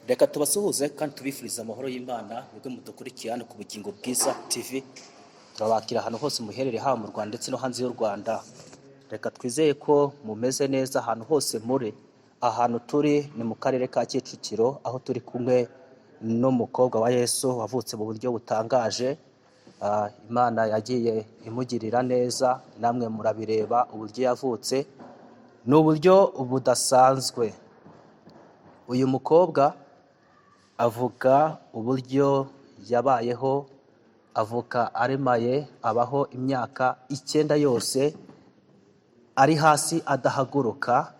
Reka tubasuhuze kandi tubifurize amahoro y'Imana, mwebwe mudukurikiye hano ku Bugingo Bwiza TV. Turabakira ahantu hose muherereye, haba mu Rwanda ndetse no hanze y'u Rwanda. Reka twizeye ko mumeze neza ahantu hose muri. Ahantu turi ni mu karere ka Kicukiro, aho turi kumwe n'umukobwa wa Yesu wavutse mu buryo butangaje. Imana yagiye imugirira neza, namwe murabireba uburyo yavutse, ni uburyo budasanzwe. Uyu mukobwa avuga uburyo yabayeho, avuka aremaye, abaho imyaka 9 yose ari hasi adahaguruka,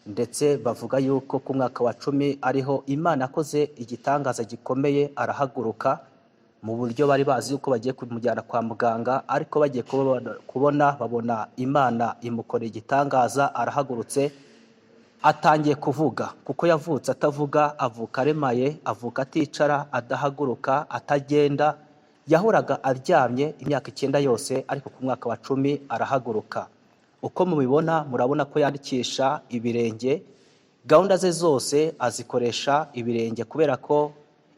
ndetse bavuga yuko ku mwaka wa 10 ariho Imana yakoze igitangaza gikomeye arahaguruka, mu buryo bari bazi yuko bagiye kumujyana kwa muganga, ariko bagiye kubona babona Imana imukorera igitangaza, arahagurutse atangiye kuvuga, kuko yavutse atavuga, avuka aremaye, avuka aticara, adahaguruka, atagenda, yahoraga aryamye imyaka 9 yose, ariko ku mwaka wa 10 arahaguruka. Uko mubibona murabona ko yandikisha ibirenge, gahunda ze zose azikoresha ibirenge, kubera ko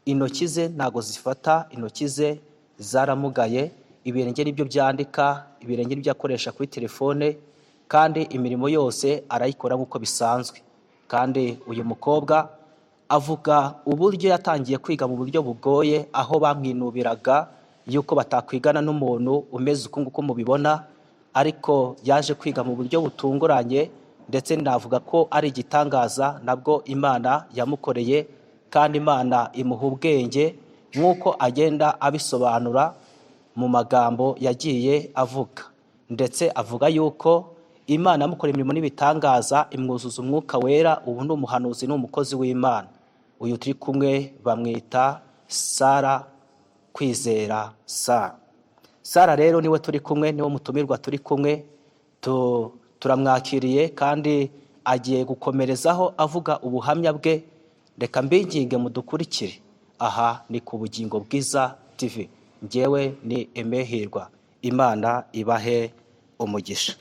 intoki ze ntago zifata, intoki ze zaramugaye, ibirenge nibyo byandika, ibirenge nibyo akoresha kuri telefone, kandi imirimo yose arayikora nk'uko bisanzwe. Kandi uyu mukobwa avuga uburyo yatangiye kwiga mu buryo bugoye, aho bamwinubiraga yuko batakwigana n'umuntu umeze uku nguku mubibona, ariko yaje kwiga mu buryo butunguranye, ndetse navuga ko ari igitangaza nabwo Imana yamukoreye, kandi Imana imuha ubwenge nk'uko agenda abisobanura mu magambo yagiye avuga. Ndetse avuga yuko Imana yamukoreye imirimo n'ibitangaza, imwuzuza umwuka wera, ubu ni umuhanuzi, ni umukozi w'Imana. Uyu turi kumwe bamwita Sara Kwizera Sara. Sara rero niwe turi kumwe, niwe mutumirwa turi kumwe, turamwakiriye kandi agiye gukomerezaho avuga ubuhamya bwe. Reka mbinginge mudukurikire. Aha ni ku Bugingo Bwiza TV. Njyewe ni Aime Hirwa. Imana ibahe umugisha.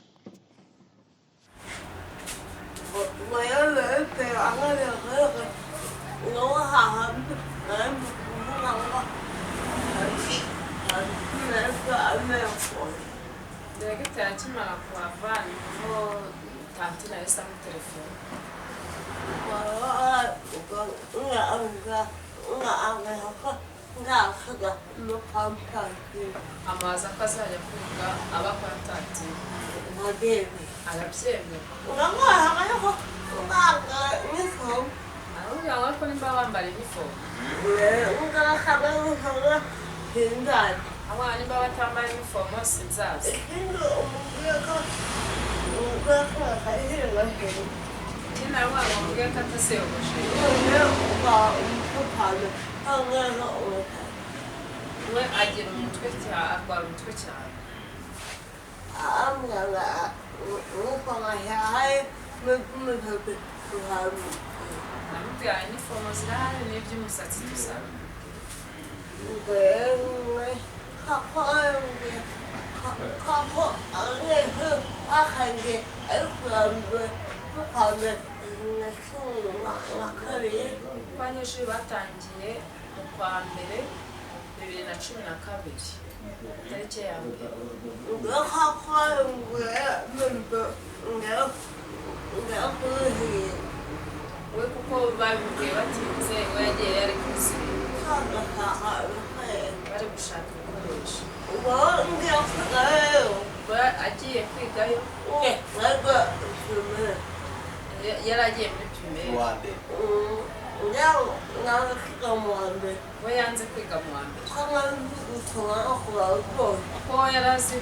Diregiteri akimara kuhava niho tantine yahise amutelefona. Amazi ko azajya kwiga aba kwa tantine arabyemera. Aramubwira ngo ariko nimba bambara inifomu, abana nimba batambara inifomu sinzaza. Ikindi aramubwira ngo mubwire ko ataziyogoshesha. We agira umutwe cyane, arwara umutwe cyane. Namubwira inifomu zirahari n'iby'umusatsi dusaba. Abanyeshuri batangiye mu kwa mbere 2012 tariki ya mbere. We kuko babibwiye batinze, we yagiye yari kuziba, bari gushaka ibikoresho. We agiye kwigayo, yari agiye muri primaire. We yanze kwiga mu wa mbere kuko yari azi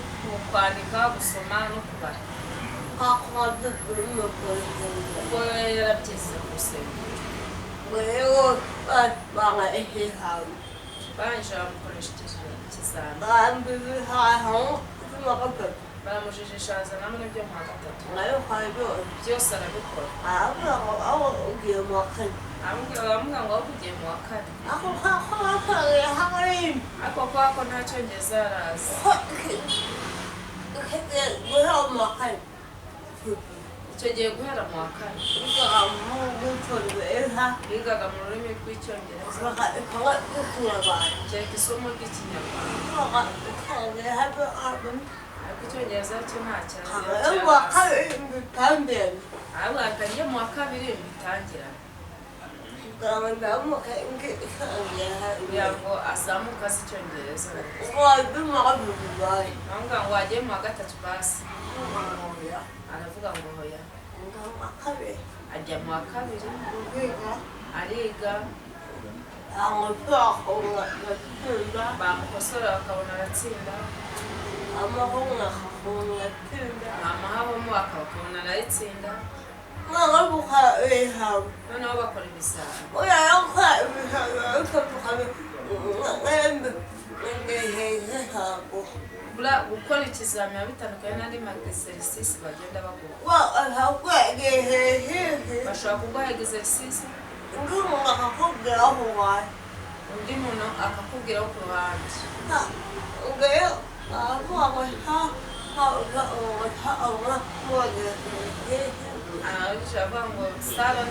kwandika, gusoma no kubara, kuko yarabyize ku rusengero. Barangije bamukoresha ikizami, baramujijisha azanamo n'ibyo mu wa gatatu, byose arabikora. Aramubwira ngo aho ugiye mu wa kane, ariko kubera ko nta cyongereza yarazi. Icyo gihe guhera mu wa kane bigaga mu rurimi rw'Icyongereza, kereka isomo ry'Ikinyarwanda, ariko Icyongereza cyo nta cyari. Ahubwo njye mu wa kabiri mbitangirane kugira ngo azamuke azi Icyongereza. Bamubwira ngo wagiye mu wa gatatu basi, aravuga ngo hoya, ajya mu wa kabiri ariga, bamukosora bakabona aratsinda, bamuhabamo bakabona arayitsinda. Noneho bakora ibizami, gukora ikizami biba bitandukanye n'andi ma exercice bagenda baguha. Bashobora kuguha exercice, undi muntu akakubwiraho ku ruhande. Aravuga ngo Sara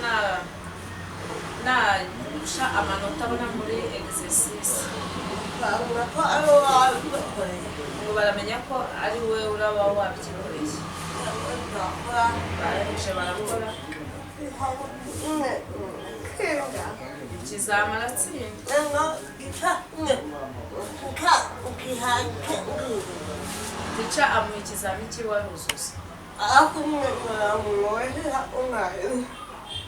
narusha amanota abona muri exercice, ngo baramenya ko ari we uraba wabyikoreye. Barangije barakora ikizami aratsinda. Tica amuha ikizami cyiwe aruzuza,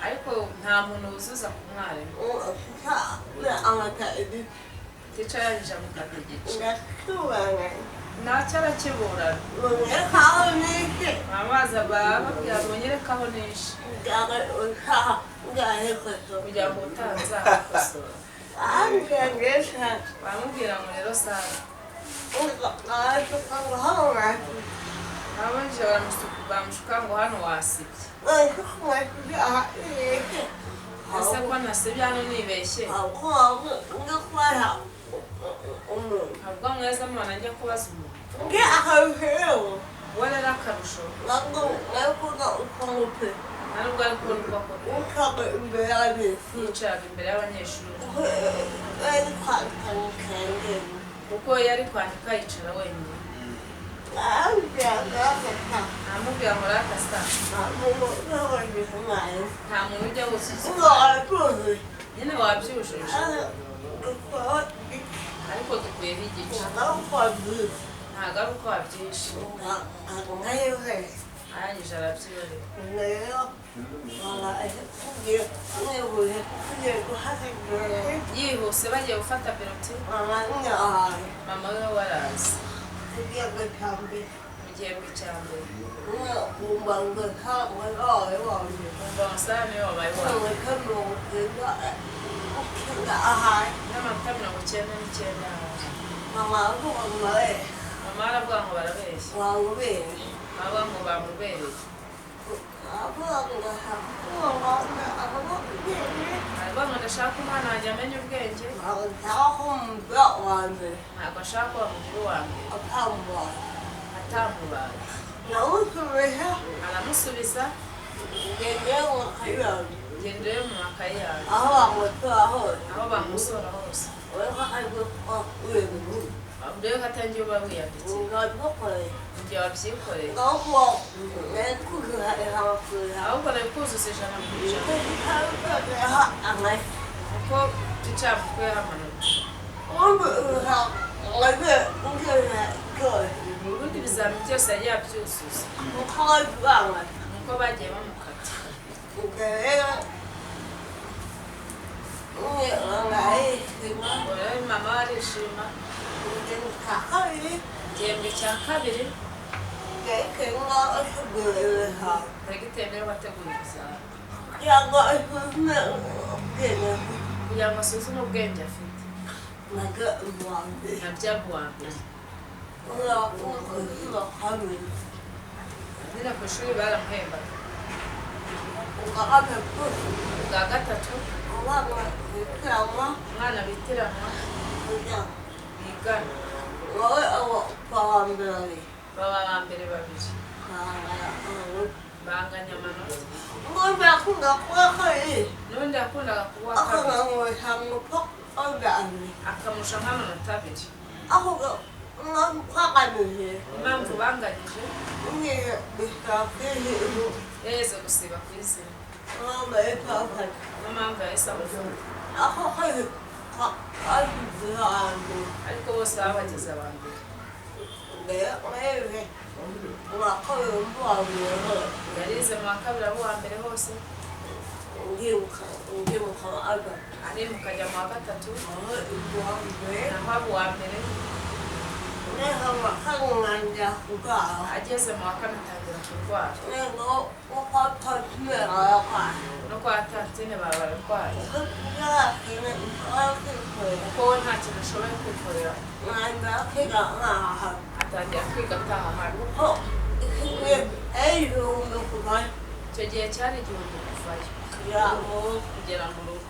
ariko nta muntu wuzuza ku mwarimu. Tica yarangije amukata igice, ntacyo arakiburana. Amazi bababwira ngo nyereke aho nishe kugira ngo ubutaha nzakosora. Baramubwira ngo rero Sara, babanje bamushuka ngo hano wasibye. Ese ko nasibye hano nibeshye? Ntabwo mweza mubona njya kubaza umuntu. We rero akarusho nta nubwo ari kubona uko akora, yicaraga imbere y'abanyeshuri kuko iyo ari kwandika yicara wenyine. Amubwira ngo rakasa, nta muntu ujya wuzuza nyine, wabyujuje ariko dukuyeho igice, ntabwo ari uko wabyishe. Arangije arabyiyorera. Yihuse bagiye gufata penalty, mama we waraza mu gihembwe cya mbere. Umva Sara niwe wabaye uwa mbere n'amanota 99. Mama aravuga ngo barabeshya, baba ngo bamubereye. Aravuga ngo ndashaka umwana wanjye amenye ubwenge, ntabwo ashaka ko bamugira uwa mbere atamubaye. Aramusubiza genda ube mu makayi yawe aho bamusora hose, urebe ko atangiye uba wiyandikira igihe wabyikoreye, ahubwo nari kuzuza 100% kuko tica yamukuyeho amanota. Ubundi ibizami byose yari yabyuzuza nuko bagiye bamukata. Mama arishima. Igihembwe cya kabiri dogiteri niwe wateguye ibizami kugira ngo asuzume ubwenge afite, nabyo uwa mbere. Nyine ku ishuri baramuhembaga. Ubwa gatatu umwana bitiranwa bigana baba aba mbere babiri. Banganya amanota. N'undi yakundaga kuba kabiri. N'undi yakundaga kuba kabiri. Akamurusha Akamurusha nk'amanota abiri. Impamvu banganyije yaheze gusiba ku izina. Niyo mpamvu yahise amufata. Ariko bose baba bageze aba mbere. Yarize mu wa kabiri aba uwa mbere hose. Arimuka ajya mu wa gatatu naho aba uwa mbere. Ageze mu wa kane atangira kurwara. No kwa tantine baba bararwaye. Kuko we nta kintu ashoboye kwikorera. Atangira kwiga ataha hano. Icyo gihe cyari 1000 kuvayo kugera mu rugo.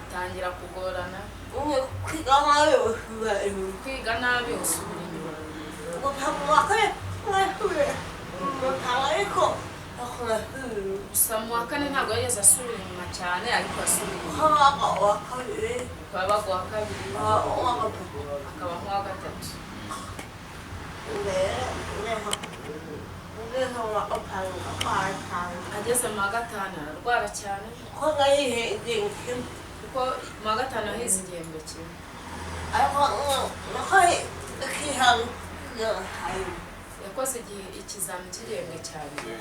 Bitangira kugorana. Kwiga nabi usubira inyuma. Gusa mu wa kane ntabwo yigeze asubira inyuma cyane, ariko asubira inyuma. Akaba uwa kabiri, akaba nk'uwa gatatu. Ageze mu wa gatanu ararwara cyane. Kuko mu wa gatanu yahize igihembwe kimwe. Yakoze ikizami cy'igihembwe cya mbere.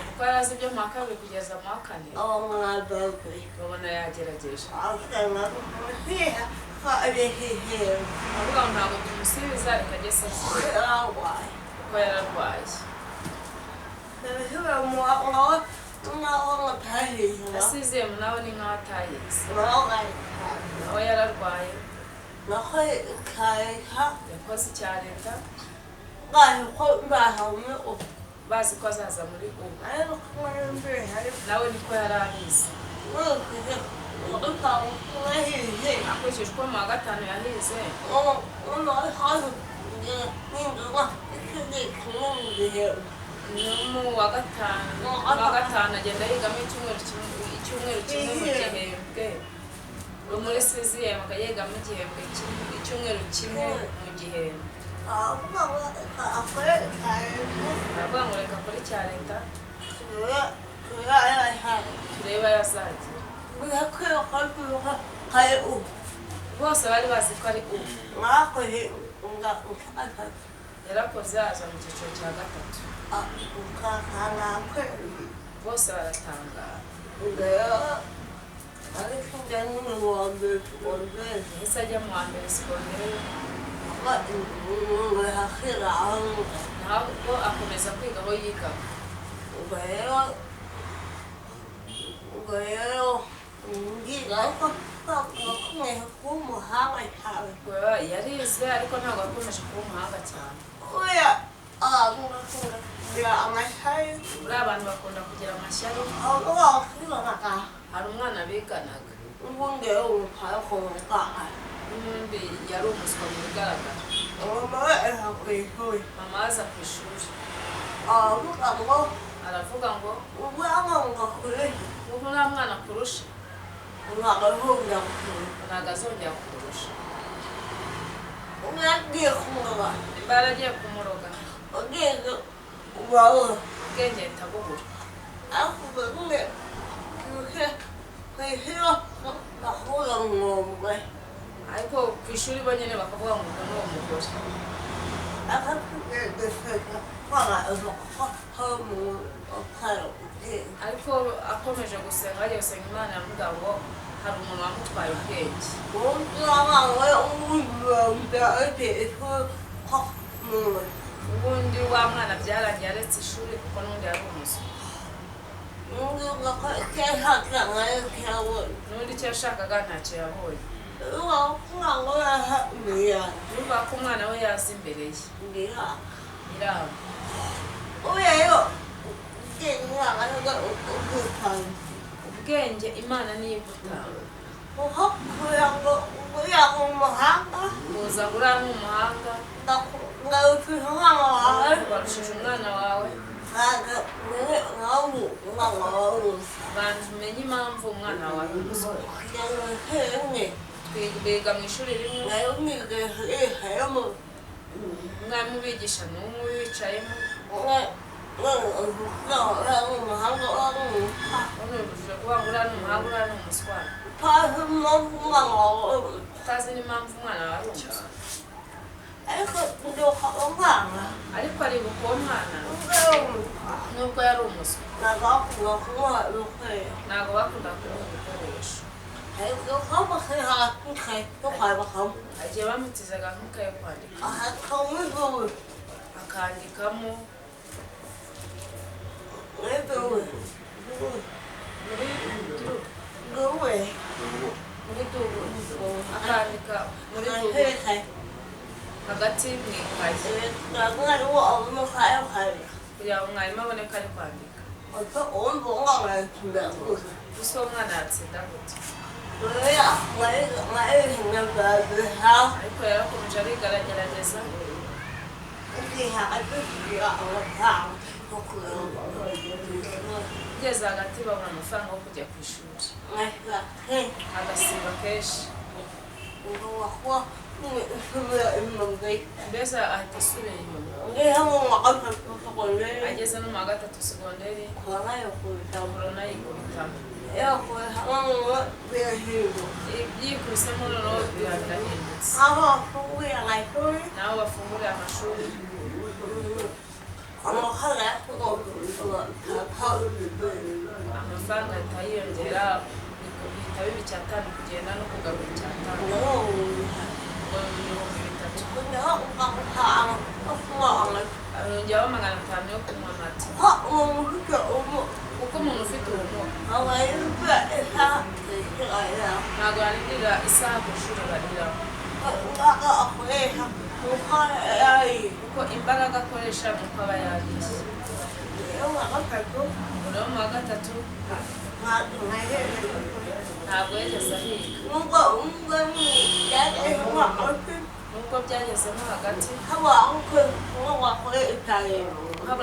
Kuko yari azi ibyo mu wa kabiri kugeza mu wa kane. Babona yagerageje. Avuga ngo ntabwo tumusubiza reka ajye asubira. Kuko yararwaye. Asizeye nawe ni nkaho atayize. Nawe yararwaye. Yakoze icya leta. Bazi ko azaza muri ubu. Nawe niko yari abizi. Akurikije uko mu wa gatanu yahize. Mu wa gatanu agenda yigamo icyumweru kimwe mu gihembwe. Muri siziyemu akajya yigamo icyumweru kimwe mu gihembwe. Aravuga ngo reka akore icya leta turebe ayo azagira. Bose bari bazi ko ari ubu. Yarakoze aza mu cyiciro cya gatatu. Bose baratangara. Yahise ajya mu wa mbere segonderi. Ntabwo akomeza kwiga aho yigaga. Yarize ariko ntabwo yakomeje kuba umuhanga cyane. Buriya abantu bakunda kugira amashyari. Hari umwana biganaga. N'ubundi yari umuswa mu bigaragara. Mama aza ku ishuri. Aravuga ngo ubu nta mwana akurusha. Ntabwo azongera kukurusha. Nimba yaragiye kumuroga. Ubwenge ahita abubura. Ariko ku ishuri bo nyine bakavuga ngo ubwo ni uwo mugore. Ariko akomeje gusenga, agiye gusenga Imana aravuga ngo hari umuntu wamutwaye ubwenge. Ubundi wa mwana byarangiye aretse ishuri kuko n'undi yari umuswa. N'undi icyo yashakaga ntacyo yabonye. Yumva ko umwana we yaza imbere ye. Biranga. Ubwenge Imana niyo ibutanga. Kuza ngo uriya ni umuhanga, barushije umwana wawe. Banza umenye impamvu umwana wawe ari umuswa. Biga mu ishuri rimwe, umwarimu ubigisha ni umwe ubicayemo. Bamwibujije kuvuga ngo uriya ni umuhanga, uriya ni umuswa. Utazi n'impamvu umwana wawe ari umuswa. Ariko aribuka uwo mwana nubwo yari umuswa, ntabwo bakunda kumuha ibikoresho. Agiye bamutizaga nk'ikaye yo kwandika, akandikamo muri dubu, akandika muri dubu hagati mu ikaye kugira ngo mwarimu abone ko ari kwandika. Gusa uwo mwana yatsinda gute? Ariko yarakomeje ariga, aragerageza. Ugeze hagati babona amafaranga yo kujya ku ishuri, agasiba kenshi, mbese ahita asubira inyuma. Ageze no mu wa gatatu segonderi, korona yikubitamo. Yikubisemo noneho biba birahindutse. Naho bafunguriye amashuri, amafaranga ahita yiyongera, bihita biba icyatanu kugenda no kugaruka icyatanu, ubwo ni 3000. Arongeraho 500 yo kunywa amata. Kuko umuntu ufite ubumuga ntabwo yarindira isaha ku ishuri bariraho, kuko imbaraga akoresha ni uko aba yariye. Rero mu wa gatatu ntabwo yigeze ahiga, nubwo byagezemo hagati habura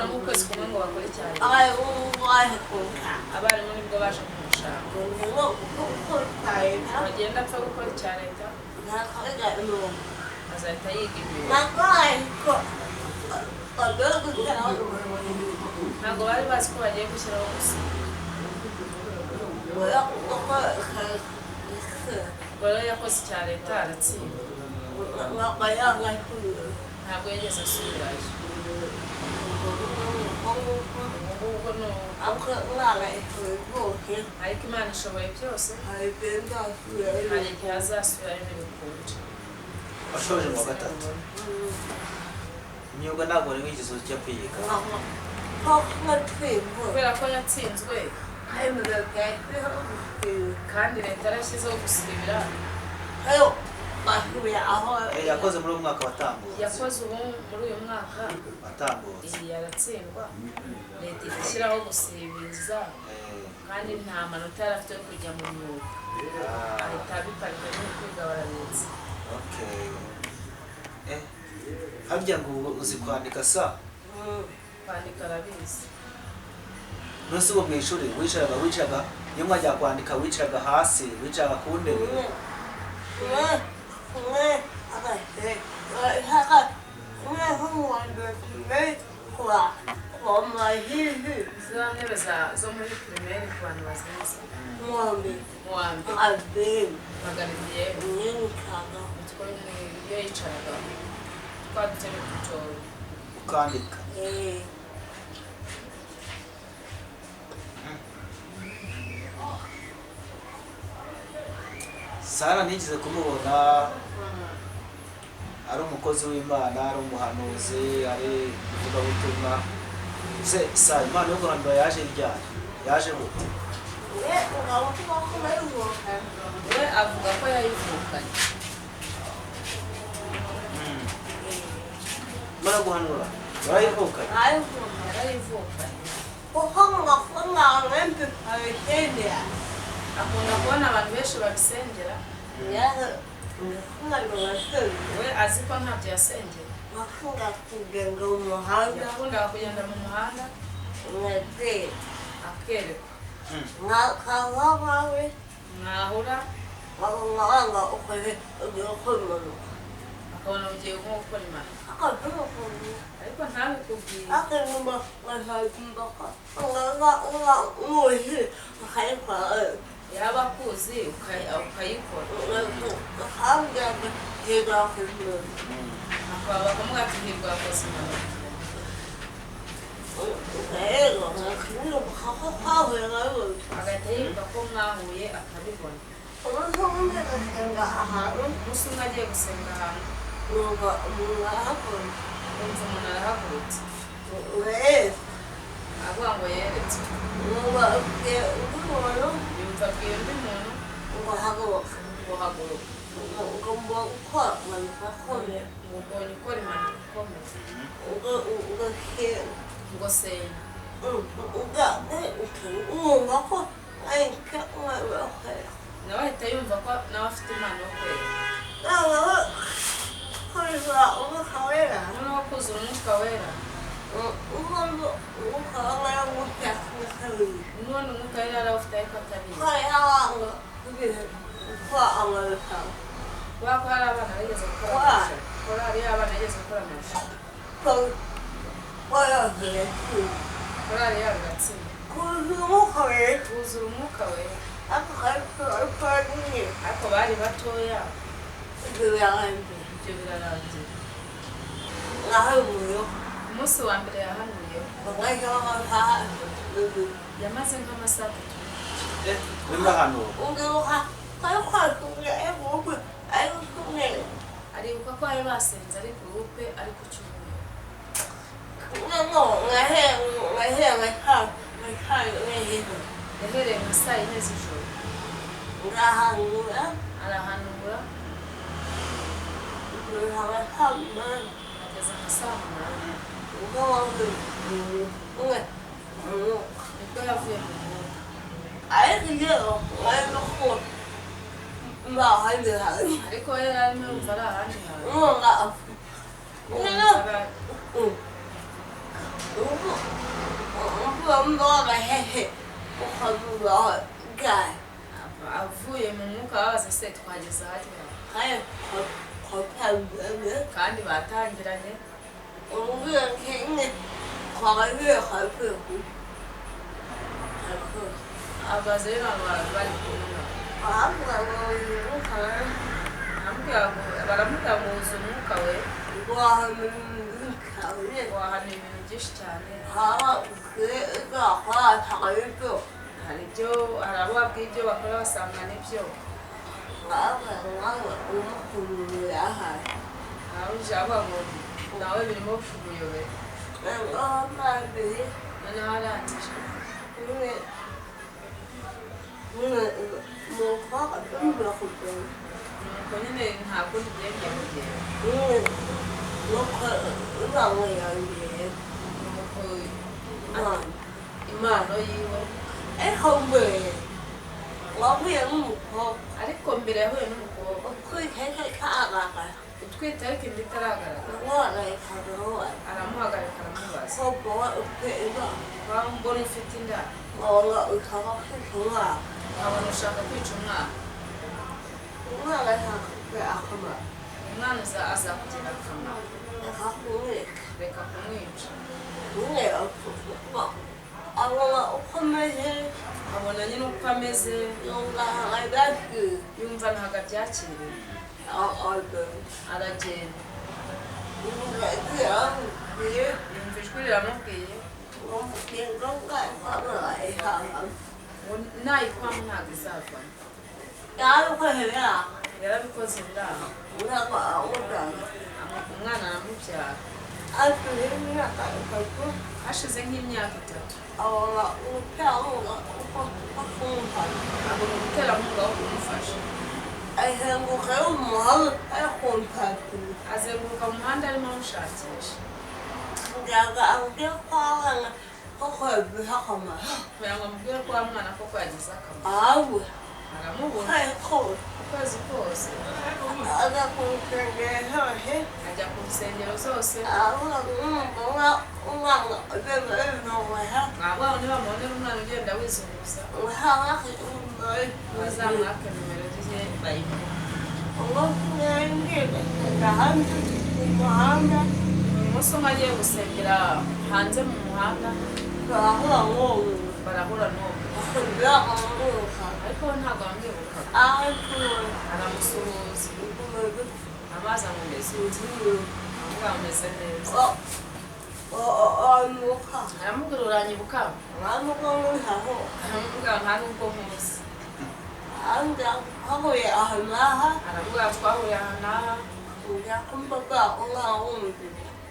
nk'ukwezi kumwe ngo bakore cyane, abarimu nibwo baje kumushaka. Agenda apfa gukora icya leta, azahita yiga imyuga. Ntabwo bari bazi ko bagiye gushyiraho gusa. Ubwo rero yakoze icya leta aratsinda, ntabwo yigeze asubirayo. Ubwo ni ariko Imana ishoboye byose, hari igihe azasubirayo ntibikunda. Washoje mu wa gatatu, imyuga ntabwo wari wigeze ujya kwiga. Kubera ko yatsinzwe kandi leta yarashyizeho gusibira, Yakoze muri uyu mwaka watambutse, yakoze ubu muri uyu mwaka watambutse. Iyi aratsindwa, leta ishyiraho gusibiza, kandi nta manota yari afite yo kujya mu myuga, ahita abiparika nyine kwiga barabitse. Okay. Harya ngo uzi kwandika sa? Kwandika arabizi. Nonese ubu mu ishuri wicaraga iyo mwajya kwandika wicaraga hasi, wicaraga ku ntebe? Ziriya ntebe zo muri pirimeri ku bantu bazizi, mu wa mbere magaridiyene utwo niyo yicaragaho, twa dutebe dutoya. Ukandika. Sara nigeze kumubona ari umukozi w'Imana, ari umuhanuzi, ari ivugabutumwa. Se sa Imana yo guhanura yaje ryari? Yaje gute? We avuga ko yayivukanye. Imana yo guhanura warayivukanye? Yarayivukanye. Akunda kubona abantu benshi babisengera. We azi ko ntabyo yasengera. Yakundaga kugenda mu muhanda akerekwa. Mwahura akabona ugiye nko gukora impanuka, ariko ntabikubwiye. Yaba akuzi ukayikora, bakamubwira ati Hirwa yakoze impanuka. Agahita yibuka ko mwahuye akabibona. Umunsi umwe agiye gusenga ahantu, yumva umuntu arahagurutse avuga ngo yeretswe. Yumva abwiye undi muntu ngo haguruka, ngo ubonye ukora impanuka ikomeye, ngo senga. Nawe ahita yumva ko nawe afite impano yo kwera. Noneho kuzura umwuka wera, none umwuka wera yari awufite ariko atabizi. Kubera ko hari abana bigeze gukora amarushanwa, korali y'abana yigeze gukora amarushanwa, korali yabo iratsinda. Buzura umwuka wera, ariko bari batoya. Ibyo birarangira. Umunsi wa mbere yahanuyeho yamaze nk'amasaha 3. Aribuka ko bari basenze ari gurupe ari ku cyumweru. Yahereye nka saa 4 z'ijoro arahanura ageza nka saa 8, nibwo yavuye mu mwuka. Ariko we yari arimo yumva ari ahandi hantu. Avuye mu mwuka babaza se twageze ahandi, kandi batangiranye. Abaza rero abantu bari kumwe, baramubwira ngo wuzuye umwuka we, wahanuye ibintu byinshi cyane. Hari ibyo, hari abo babwiye ibyo bakora basanga nibyo. Avuga ngo nawe birimo kukuyobera. Noneho arangije nuko nyine nta kundi byongeye kugenda. Nuko impano yiwe, ariko mbere yahuye n'umukobwa utwite ariko inda itaragaragara. Aramuhagarika aramubaza, mbona ufite inda, nkabona ushaka kwica umwana. Umwana azakugira akamaro, reka kumwica. Abona nyine uko ameze, yumva ntabwo abyakiriye, aragenda. Yumva ijwi riramubwiye ngo nayikwamo ntabwo izavamo. Yarabikoze biranga, umwana aramubyara. Hashize nk'imyaka 3 abona umuterankunga wo kumufasha. Azenguruka mu muhanda arimo amushakisha. Koko yagize akamaro. Kugira ngo amubwire ko wa mwana koko yagize akamaro. Awe. Aramubona. Ukwezi Ukwezi kose. Ajya ku nsengero zose. Ajya ku nsengero zose. Aravuga ngo umwana ugenda wizunguza. Ntabwo nibamubonera umwana ugenda wizunguza. Bazamwake nimero ze bayimuhe. Umunsi umwe ngiye gusenga hanze mu muhanda. Umunsi umwe agiye gusengera hanze mu muhanda. Barahura n'uwo muntu. Barahura n'uwo muntu. Akongera akamwibuka. Ariko we ntabwo yamwibukaga. Aramusuhuza. Amazi amumeze ute? Aramubwira ameze neza. Aramubwira uranyibuka? Aramubwira nta nubwo nkuzi. Aramubwira twahuriye aha n'aha.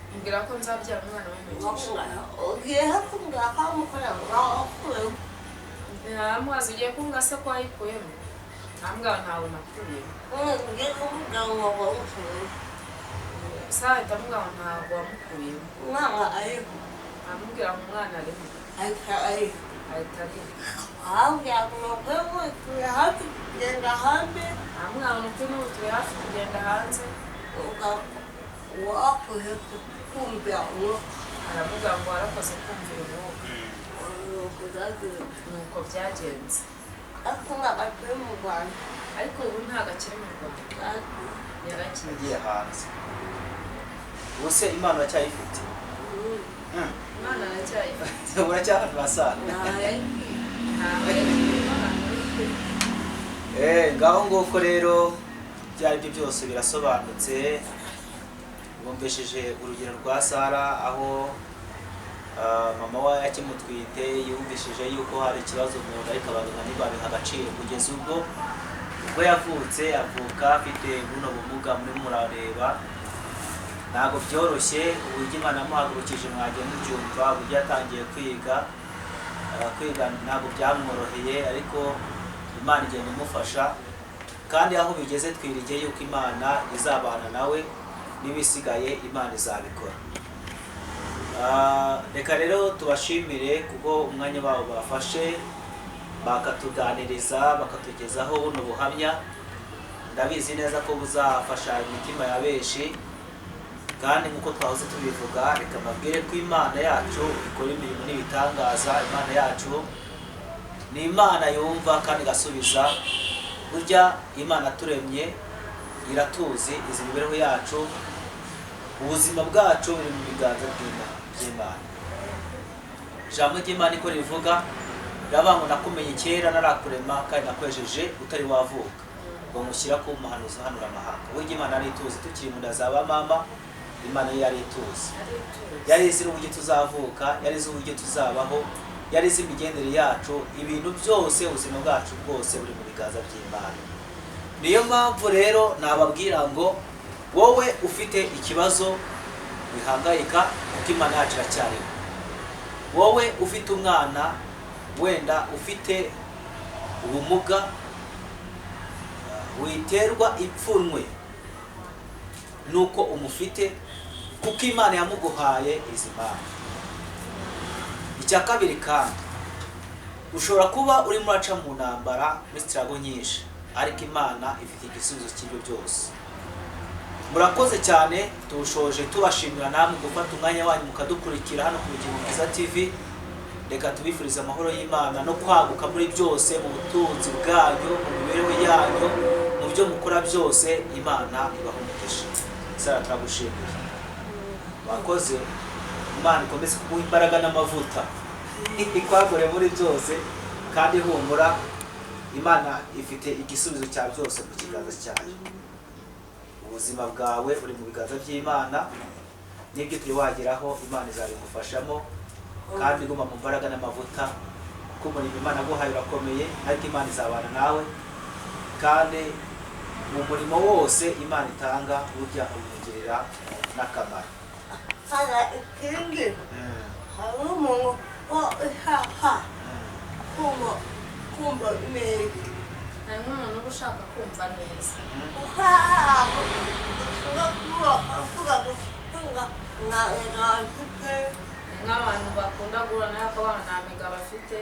Mbwira ko nzabyara umwana w'umugisha. Aramubaza ugiye kumbwira se ko wayikuyemo? Arambwira ntawe nakuyemo. Sara ahita amubwira ngo ntabwo wamukuyemo. Aramubwira ngo umwana arimo. Ahita arira. Aramubwira ngo ni ukuri n'ubu turi hafi kugenda hanze. Aramubwira ngo warakoze kumvira umwuka. Nuko byagenze. Ariko ubu ntabwo akiri mu Rwanda. Yaragiye. Agiye hanze. Ubu se Imana uracyayifite? Imana aracyayifite. Uracyahana Sara? Ntabwo yagiye Imana. Ngaho nguko rero ibyo ari byo byose birasobanutse. Bumvishije urugero rwa Sara aho mama we akimutwite yumvishije yuko hari ikibazo mu nda, ariko abaganga ntibabiha agaciro kugeza ubwo yavutse avuka afite buno bumuga muri murareba. Ntabwo byoroshye uburyo Imana yamuhagurukije mwagiye mubyumva, uburyo yatangiye kwiga. Kwiga ntabwo byamworoheye, ariko Imana igenda imufasha, kandi aho bigeze twirigiye yuko Imana izabana nawe n'ibisigaye Imana izabikora. Reka rero tubashimire kuko umwanya wabo bafashe bakatuganiriza bakatugezaho buno buhamya. Ndabizi neza ko buzafasha imitima ya benshi, kandi nk'uko twahoze tubivuga, reka mbabwire ko Imana yacu ikora imirimo n'ibitangaza. Imana yacu ni Imana yumva kandi igasubiza. Burya Imana turemye iratuzi, izi imibereho yacu, ubuzima bwacu buri mu biganza by'Imana. Ijambo ry'Imana iko rivuga riravuga ngo nakumenye kera narakurema kandi nakwejeje utari wavuka, ngo mushyira ku muhanuzi uhanura amahanga. Burya Imana yari ituzi tukiri mu nda za ba mama, Imana yo yari ituzi, yari izi n'uburyo tuzavuka, yari izi uburyo tuzabaho, yari izi imigendere yacu, ibintu byose, ubuzima bwacu bwose buri mu biganza by'Imana. Niyo mpamvu rero nababwira ngo wowe ufite ikibazo wihangayika, kuko Imana yacu iracyariho. Wowe ufite umwana wenda ufite ubumuga, witerwa ipfunwe nuko umufite, kuko Imana yamuguhaye izi mpano. Icya kabiri kandi, ushobora kuba urimo uraca mu ntambara muri sitirago nyinshi, ariko Imana ifite igisubizo cy'ibyo byose. Murakoze cyane, tuwushoje tubashimira namwe gufata umwanya wanyu mukadukurikira hano ku Bugingo Bwiza TV. Reka tubifurize amahoro y'Imana no kwaguka muri byose, mu butunzi bwanyu, mu mibereho yanyu, mu byo mukora byose. Imana ibahe umugisha. Sara, turagushimiye, wakoze. Imana ikomeze kuguha imbaraga n'amavuta, ikwagure muri byose, kandi humura, Imana ifite igisubizo cya byose mu kiganza cyayo. Ubuzima bwawe buri mu biganza by'Imana, n'ibyo turi wageraho Imana izabigufashamo, kandi guma mu mbaraga n'amavuta, kuko umurimo Imana aguhaye urakomeye, ariko Imana izabana nawe, kandi mu murimo wose Imana itanga burya umugirira n'akamaro. Hari ikindi, hari umuntu ushaka kumva neza. Hari nk'umuntu uba ushaka kumva neza. Ushaka kuba avuga gutunga nka mfite. Nk'abantu bakunda guhura nawe akabana nta migabo afite.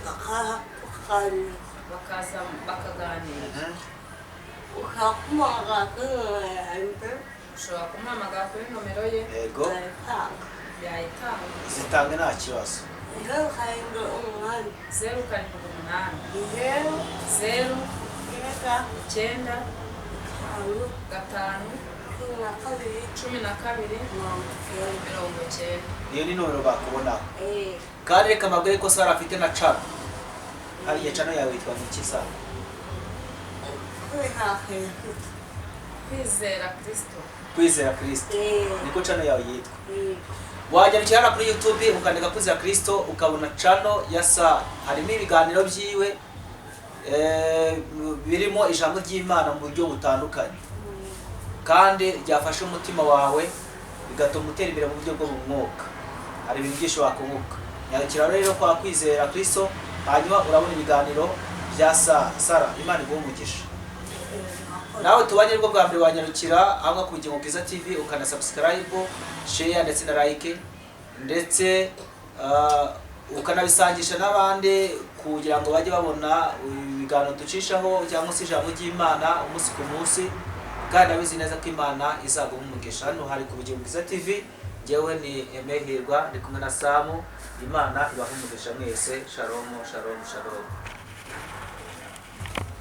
Bakaganira. Bakaza bakaganira. Ushaka kumuhamagara kuri nomero yanjye. Ushobora kumuhamagara kuri nomero ye. Yego. Ndayitanga. Yayitanga. Zitange nta kibazo. 078. 078. 0. 0. 9. 9. 5. 5. 12. 12. 90. 90. Iyo ni nomero bakubonaho. Eh. Kandi reka mbabwire ko Sara afite na channel. Hariya channel yawe yitwa ngo iki, Sara? Kwihahira. Kwizera Kristo. Kwizera Kristo. Eh. Niko channel yawe yitwa. Eh. Wajya hano kuri YouTube ukandika Kwizera Kristo, ukabona channel ya Sara. Harimo ibiganiro byiwe, birimo ijambo ry'Imana mu buryo butandukanye, kandi ryafashe umutima wawe bigatuma utera imbere mu buryo bwo mu mwuka. Hari ibintu byinshi wakunguka. Nyarukira rero kwa Kwizera Kristo, hanyuma urabona ibiganiro bya Sara. Imana iguhe umugisha. Nawe tubanye nibwo bwa mbere, wanyarukira aho ku Bugingo Bwiza TV, ukana subscribe, share ndetse na like, ndetse ukanabisangisha n'abandi kugira ngo bajye babona ibiganiro ducishaho cyangwa se ijambo ry'Imana umunsi ku munsi. Kandi abizi neza ko Imana izaguha umugisha. Hano hari ku Bugingo Bwiza TV, njyewe ni Aime Hirwa, ndi kumwe na Samu. Imana ibahe umugisha mwese. Shalom, shalom, shalom.